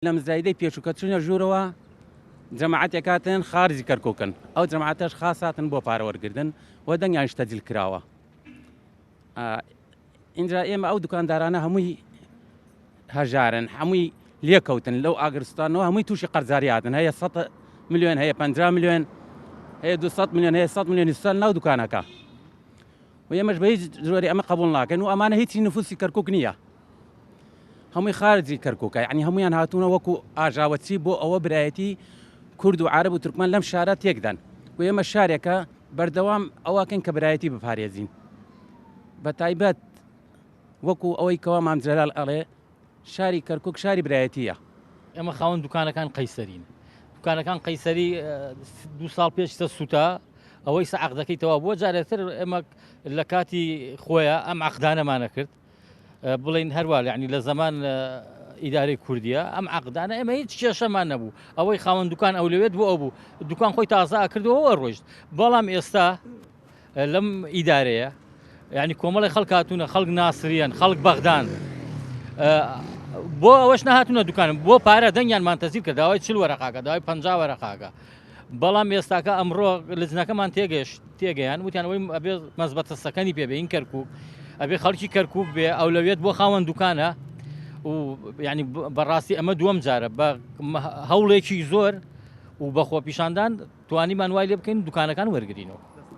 لە مزایدەی پێشوو کە چوونە ژوورەوە جەماعەتێک هاتن خارجی کەرکوکن، ئەو جەماعەتەش خاس هاتن بۆ پارە وەرگردن و دەنگیانیش تەجیل کراوە. ئینجا ئێمە ئەو دوکاندارانە هەمووی هەژارن، هەمووی لێکەوتن لەو ئاگرستانەوە، هەمووی تووشی قەرزاری هاتن. هەیە 100 ملیۆن، هەیە 50 ملیۆن، هەیە 200 ملیۆن، هەیە 100 ملیۆن سوتان ناو دوکانەکە. و ئێمەش بە هیچ جۆری ئەمە قبول ناکەین و ئەمانە هیچی نفوسی کەرکک نییە، هەمووی خارجی کەرکوکە، یعنی هەمویان هاتوونە وەکو ئاژاوەچی بۆ ئەوە برایەتی کورد و عرب و تورکمان لەم شارە تێکدەن. و ئێمە شارێکە بەردەوام ئەوەکەین کە برایەتی بپارێزین، بە تایبەت وەکو ئەوەی کەوا مام جەلال ئەڵێ شاری کەرکک شاری برایەتیە. ئێمە خاوەن دوکانەکان قەیسەرین، دوکانەکان قەیسەری 2 ساڵ پێش سە سوتا، ئەوەی سە عەقدەکەی تەواو بووە. جارێتر ئێمە لە کاتی خۆیە ئەم عەقدانەمانە کرد، بڵین هەروە یعنی لە زەمان ئیدارەی کوردیە ئەم عەقدانە ئێمە هیچ کێشەمان نەبوو. ئەوەی خاوەن دوکان ئەو لەوێت بۆ ئەو بوو دوکان خۆی تازە ئەکردەوە ڕۆیشت. بەڵام ئێستا لەم ئیدارەیە یعنی کۆمەڵی خەڵک هاتوونە، خەڵک ناسریەن، خەڵک بەغدان، بۆ ئەوەش نەهاتوونە دوکانم بۆ پارە دەنگیانمان تەزیل کرد، داوای 40 وەرەقاکە، داوای 50 وەرەقاکە. بەڵام ئێستاکە ئەمڕۆ لجنەکەمان تێگەشت تێگەیان وتیان ئەوەی ئەبێ مەزبەتە سەکەنی پێ بێین کەرکوک، ئەبێ خەڵکی کەرکوک بێ، ئەولەویەت بۆ خاوەن دوکانە. و یعنی بەڕاستی ئەمە دووەم جارە بە هەوڵێکی زۆر و بە خۆپیشاندان توانیمان وای لێ بکەین دوکانەکان وەرگرینەوە.